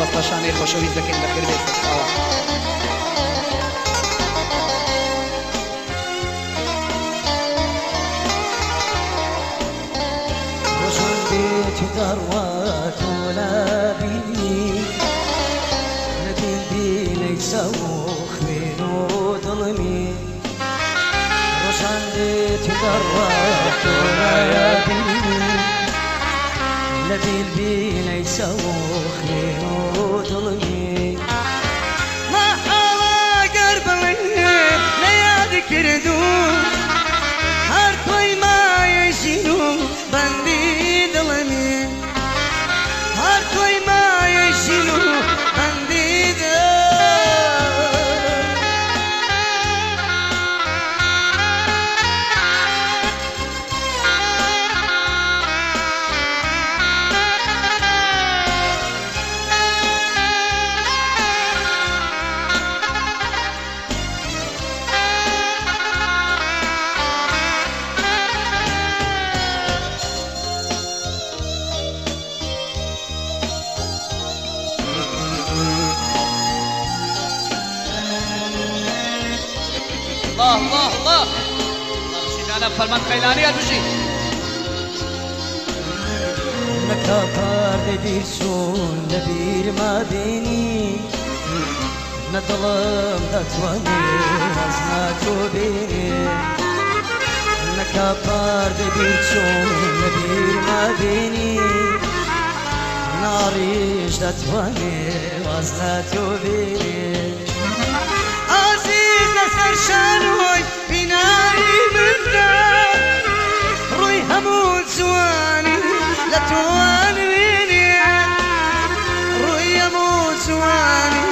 وەستا شانەی خۆشەویست دەکەین بەخێر بێت سەرچاوە. ڕۆژان بێت و دەڕوات و نابینی لە بیل بیلەی چاو و خوێن و دڵمی ڕۆژان دێت و دەڕوات و نابینی لە بیل بیلەی چاو و خوێن و دڵمی مەحاڵە گەر بڵێ لە یاد کردو هەر تۆی مایەی ژین و بەندی دڵمی هەر تۆی مایەی ژین و بەندی دڵ. الله الله الله الله بژی لالە فەرمان خەیلانی هەر بژی. نەکا پار لەبیر چوون لەبیرما بینی نە دڵم دەتوانێ واز لە تۆ بێنێ نەکا پار لەبیر چوون لەبیرما بینی ناڕیش دەتوانێ واز لە تۆ بێنێ ئازیز لەسەر شانۆی بیناری مندا ڕووی هەموو جوانی لە تۆوان وێنێ ڕووی هەموو جوانی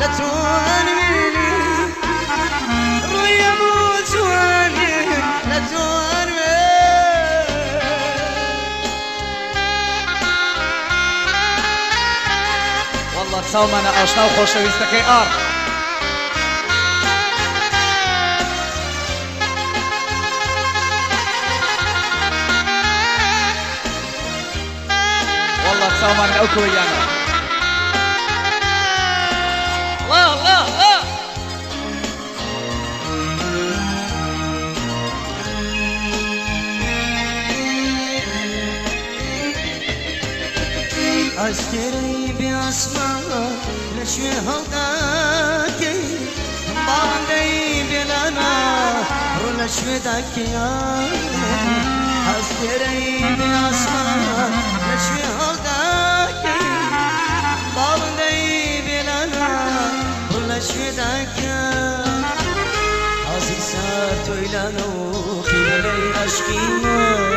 لە تۆوان وێنێ ڕووی هەموو جوانی لە تۆوان وێنێ. والله چاومانە ئاشنا و خۆشەویستەکەی ئار. والله چاومانە ئەو کۆیانە. الله الله الله. ئەستێرەی بێ ئاسمان لەکوێ هەڵداکەی باڵندەی بێلانا ڕوو لەکوێ داکەیان ئەستێرەی بێ ئاسمان لەکوێ هەڵداکەی باڵندەی بێلانا ڕوو لەکوێ داکەیان ئازیز سار تۆی لانە و خیرەلەی عەشقی من.